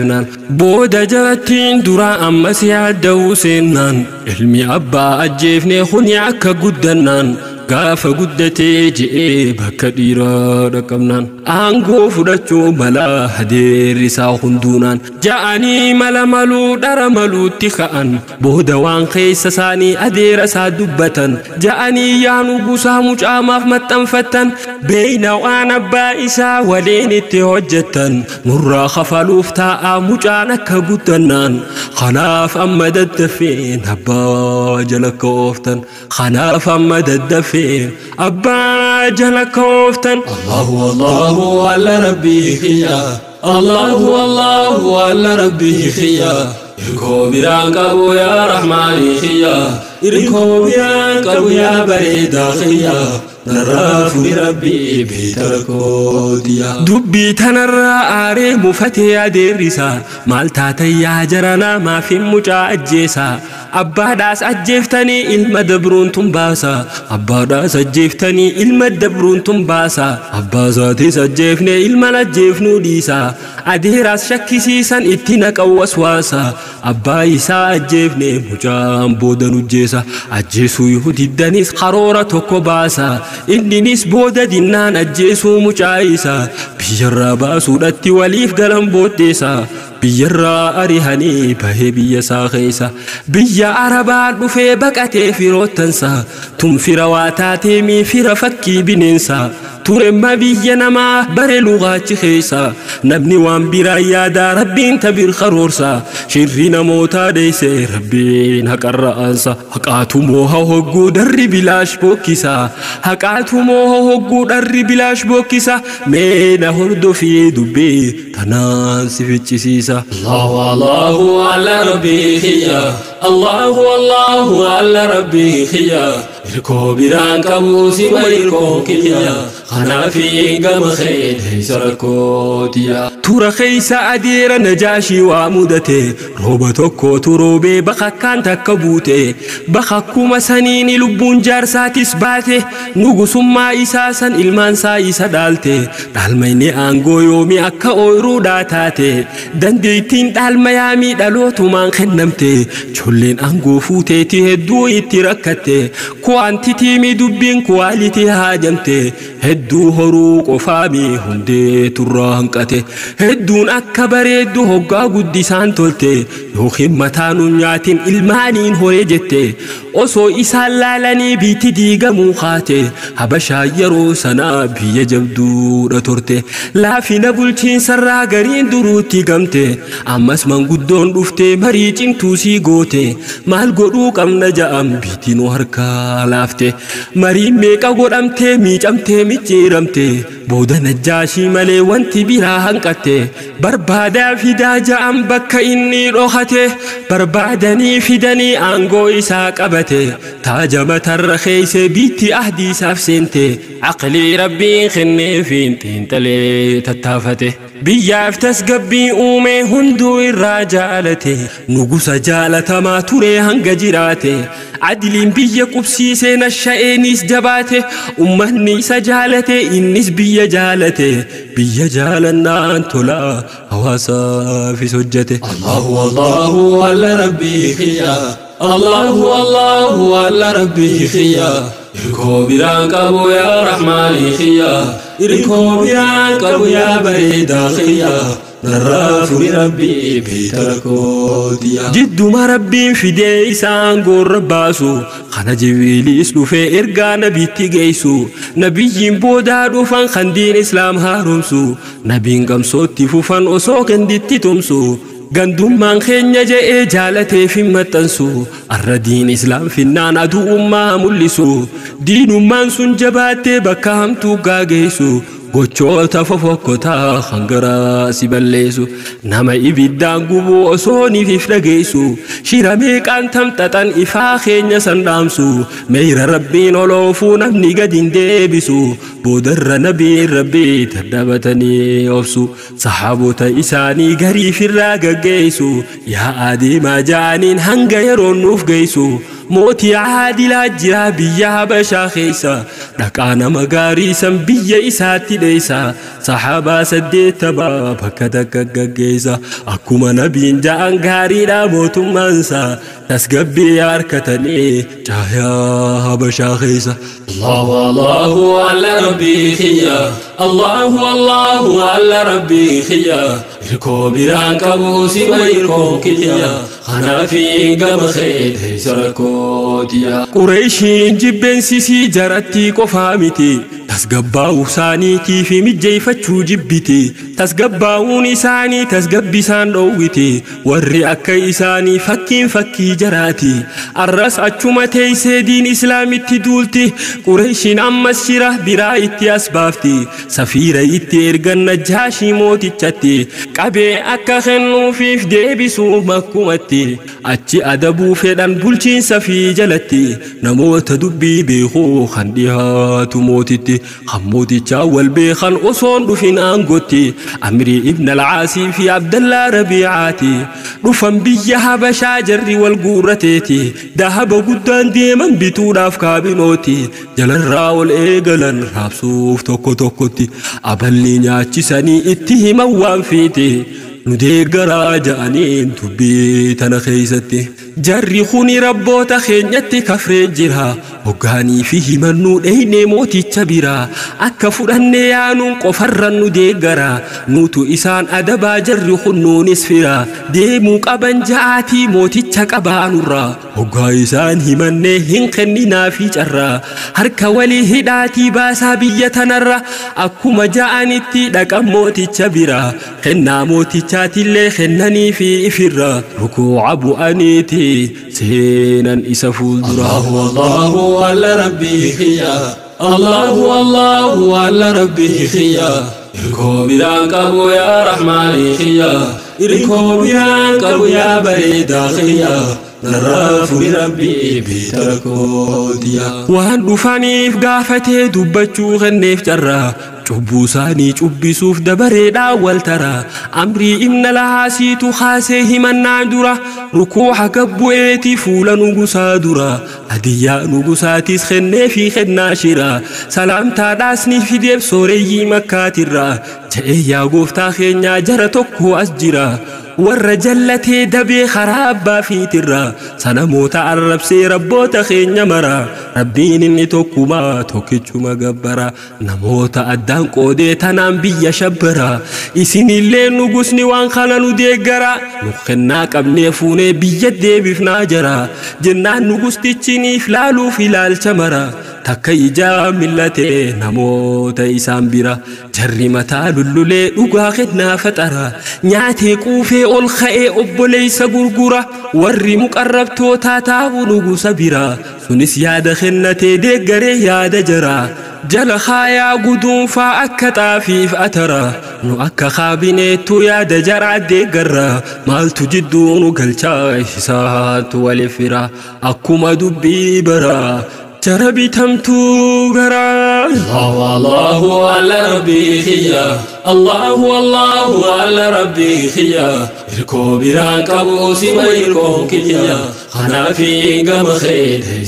Booda jarattiin duraa ammas yaadda'uu seennaan ilmi abbaa ajjeefne kuni akka guddannaan gaafa guddatee je'ee bakka dhiiraa dhaqqabnaan aangoo fudhachuu mala adeerri isaa hunduunaan ja'anii mala maluu dhara maluutti ka'an booda waan keessa isaanii adeera isaa dubbatan ja'anii yaanu gusaa mucaamaaf maxxanfattan beeyna waan abbaa isaa waliin itti hojjettan nurraa kafaluuf taa'aa mucaan akka guddannaan kanaaf amma daddafeen abbaa jala kooftan kanaaf amma daddafeen abbaa jala kooftan. Allahu Allahu alla rabbii kiyya, Allahu Allahu alla rabbii kiyya, irkoo biraan qabu yaa rahmaanii kiyya, irkoo biraan qabu yaa bareedaa kiyya, narraa fuudhi rabbii beeyta rakkootiya. Dubbii tanarraa aaree mufatee adeerrisa maal taatan yaa jaranaa maafin mucaa ajjeesa abbaadhaas ajjeeftanii ilma dabruun tun baasa abbaadhaas ajjeeftanii ilma dabruun tun baasa abbaa isaatis ajjeefne ilman ajjeefnuu dhiisa adeeraas shakkisiisan itti naqan waswaasa abbaa isaa ajjeefne mucaan booda nujjeessa ajjeesuu yoo diddanis karoora tokko baasa inninis booda dinnaan ajjeesuu mucaa isaa biyyarraa baasuudhatti waliif galan booddeessa biyyarraa arihanii bahee biyya isaa keessa biyya arabaa dhufee baqatee firoottansa tun fira waa taateemii fira fakkii bineensa turemma biyya namaa bare lugaachi keessa namni waan biraa yaadaa rabbiin tabir karoorsa shirri namootaa dheeyse rabbiin haqarra aansa haqaatu mooha hogguu darri bilaash bokkisa haqaatu mooha hogguu dharri bilaash bokkisa meena hordofii dubbii tanaan si ficcisiisa. Allahu Allahu alla rabbii kiyya, Allahu Allahu alla rabbii kiyya, irkoo biraan qabu sima irkoo kiyya, kanaafi gama kee deessa rakkootiya. Tura keessa adeera Najaashii waa mudate rooba tokkotu roobee bakakkaan takka buute bakakkuma saniini lubbuun jaarsaatis baate nugusummaa isaa san ilmaansaa isa dhaalte dhaalmayni aangoo yoomii akka ooyiruudhaa taate dandeettiin dhaalma yaamii dhalootumaan kennamte jolleen aangoo fuuteeti hedduu itti rakkatte kuwaantitiimi dubbiin kuwaalitii haajamte hedduu horuu qofaami hundee turraa hanqate hedduun akka bareeddu hoggaa guddisaan tolte yookiin mataa nu nyaatin ilmaaniin horee jette osoo isaan laalanii biitti diigamuu kaate habashaa yeroo sanaa biyya jabduudha turte laafina bulchiinsarraa gariin duruutti gamte ammas manguddoon dhuftee marii cimtuu sii goote maal godhuu qabna ja'an biitti nu harkaa laafte mariin meeqa godhamtee miicamtee micciiramte booda Najjaashii malee wanti biraa hanqatte barbaadaa fidaa ja'an bakka inni dhokate barbaadanii fidanii aangoo isaa qabate taaja matarra keeyse biitti ahdii isaaf seente aqlii rabbiin kenneefiin xiinxalee tattaafate biyyaaf tasgabbii uume hunduu irraa jaalate nugusa jaalatamaa ture hanga jiraate adiliin biyya qubsiisee nasha'eenis jabaate ummanni isa jaalate innis biyya jaalate biyya jaalannaan tola hawaasaafis hojjete. Allahu Allahu alla rabbii kiyya, Allahu Allahu alla rabbii kiyya, irkoo biraan qabu yaa rahmaanii kiyya, irkoo biraan qabu yaa bareedaa kiyya, narraa furi rabbii beeyta rakkootiya. Jidduma rabbiin fidee isaan gorra baasu kana Jibriilis dhufee ergaa nabitti geessu nabiyyiin boodaa dhufan kan diin islaam haaromsu nabiin qabsootti fufan osoo ganditti tumsu gandummaan keenya je'ee jaalateef hin maxxansu arra diin islaam finnaan adu'ummaa mul'isu diinummaan sun jabaattee bakka hamtuu gaageessu gochoota fofokkotaa hangaraa si balleessu nama ibiddaan gubuu osoo niif dhageessu shira meeqaan tamxaxan ifaa keenya san dhaamsu meeyra rabbiin oloofuu namni gad hin deebisu boodarra nabiin rabbii dadhabatanii obsu sahaabota isaanii garii firraa gaggeessu yaa adeemaa ja'aniin hanga yeroon nuuf geessu. Mootii aadilaa jira biyya Habashaa keessa. Dhaqaa nama gaarii san biyya isaatti dheessa. Saxaabaa 80 bakka takka gaggeessa. Akkuma nabiin ja'an gaariidha mootummaansa. Tasgabbii harkatanii caayaa Habashaa keessa. Allahu Allahu alla rabbii kiyya. Allahu Allahu alla rabbii kiyya. Irkoo biraan qabu sima irkoon kiyya. Kanaafi gama kee sarakootiya. Qureeshiin jibbeensisii jaratti qofaa miti. Tasgabbaa'uu isaaniitii fi mijjeeffachuu jibbiti. Tasgabbaa'uun isaanii tasgabbisaan dhoowwiti. Warri akka isaanii fakkiin fakkii jaraati. Arras achuma teessee diin islaamitti duulti. Qureeshiin ammas shira biraa itti as baafti. Safiira itti ergan Najaashii mootichatti. Qabee akka kennuufiif deebisuu makkumatti. Achi adabuu fedhan bulchiinsa fi jalatti. Namoota dubbii beekuu kan dhiyaatu mootitti. Kan mootichaa wal beekan osoon dhufin aangotti. Amrii ibn al-Caasii fi Abdallaa Rabiicaati. Dhufan biyya Habashaa jarri wal guurrateeti. Dahaba guddaan deeman bituudhaaf kaabinooti. Jalarraa ol eegalan raabsuuf tokko tokkotti. Aballi nyaachisanii itti himan waan fiiti. Nu deeggaraa ja'aniin dubbii tana keessatti. Jarri kuni rabboota keenyatti kafree jira. Hoggaanii fi himannuu dheeynee mooticha bira. Akka fudhannee yaanuun qofarran nu deeggara. Nutu isaan adabaa jarri kun nuunis fira. Deemuu qaban ja'aatii mooticha qabaanurra. Hoggaa isaan himannee hin kenninaa fi carraa. Harka walii hidhaatii baasaa biyya tanarra. Akkuma ja'anitti dhaqan mooticha bira. Kennaa mootichaatillee kennanii fi ifirra. Rukuuca bu'aniiti seenan isa fuuldura. Allahu Allahu alla rabbii kiyya. Allahu Allahu alla rabbii kiyya. Irkoo biraan qabu yaa Rahmaanii kiyya. Irkoo biraan qabu yaa bareedaa kiyya. Narraa fuudhi rabbii beekta kootiya. Waan dhufaniif gaafatee dubbachuu kenneef carraa. Cubbuu isaanii cubbisuuf dabareedhaan wal tara. Amrii ibn al-Caasiitu kaasee himannaa dura. Rukuuca gabbu'eetii fuula nugusaa dura. Hadiyyaa nugusaatis kennee fi kennaa shira. Salaamtaadhaas ni fideef sooreyyii makkaatirra. Je'ee yaa gooftaa keenyaa jara tokko as jira. Warra jallatee dabee karaa abbaa fiitirra. Sanamoota arrabsee rabboota keenya mara. Rabbiin inni tokkumaa tokkichuma gabbara. Namoota addaan qoodee tanaan biyya shabbara. Isinillee nugusni waan kana nu deeggara. Nu kennaa qabnee fuunee biyya deebifnaa jara. Jennaan nugustichiniif laaluuf ilaalcha mara. Takka ijaa millatee namoota isaan bira. Jarri mataa lullulee dhugaa kennaa faxara. Nyaatee quufee ol ka'ee obboleessa gurgura. Warri muqarrabtootaa taa'u nugusa bira. Sunis yaada kennatee deeggaree yaada jara. Jala haayaa guduunfaa akka xaafiif atara. Nu akka kaabineettu yaada jaraa deeggarra. Maaltu jidduu nu galchaa isaatu waliif fira. Akkuma dubbii bara. Jara bitamtuu garaa. Allahu Allahu alla rabbii kiyya. Allahu Allahu alla rabbii kiyya. Irkoo biraan qabu sima irkoon kiyya. Kanaafi gama kee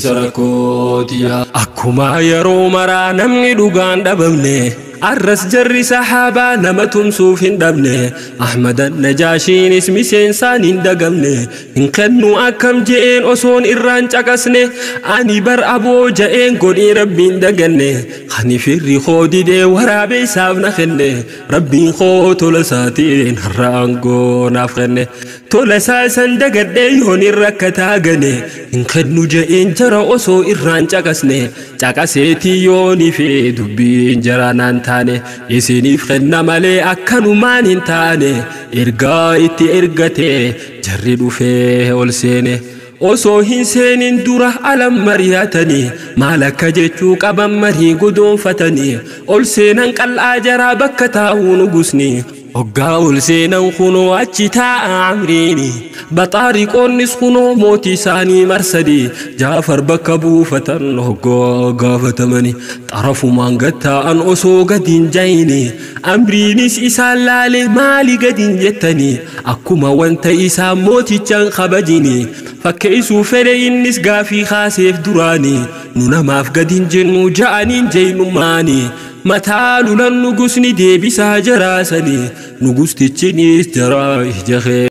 sarakootiya. Akkuma yeroo maraa namni dhugaan dhabamne. Arras jarri sahaabaa nama tumsuuf hin dhabne. Ahmadan Najaashiinis miseensaan hin dagamne. Hin kennu akkam je'een osoon irraan caqasne. Ani bar aboo je'een godhii rabbiin daganne. Ani firri koo didee waraabee isaaf na kenne. Rabbiin koo tola isaatiin har'a aangoo naaf kenne. Tola isaa san dagadhee yoon irra akka taagane. Hin kennu je'een jara osoo irraan caqasne. Caqaseetii yoonii fi dubbiin jara naan taane. Isiniif kenna malee akkanumaan hin taane. Ergaa itti ergatee jarri dhufee ol seene. Osoo hin seenin dura alam mari'atanii. Maal akka jechuu qaban marii guduunfatanii. Ol seenan qal'aa jaraa bakka taa'uu nugusni. Hoggaa ol seenan kunoo achi taa'a Amriini. Baxaariqoonnis kunoo mootii isaanii marsanii Jaafar bakka buufatan hoggaa gaafatamani. Xarafumaan gatta'an osoo gadiin jayini. Amriinis isaan laale maali gadiin jettani? Akkuma wanta isaan mootichaan kabajini. Fakkeessuu fedhe innis gaafii kaaseef duraani. Nu namaaf gadiin jennu ja'aniin jeenyummaani. Mataa lulan nugusni deebisaa jaraasani. Nugustichinis jaraa ija.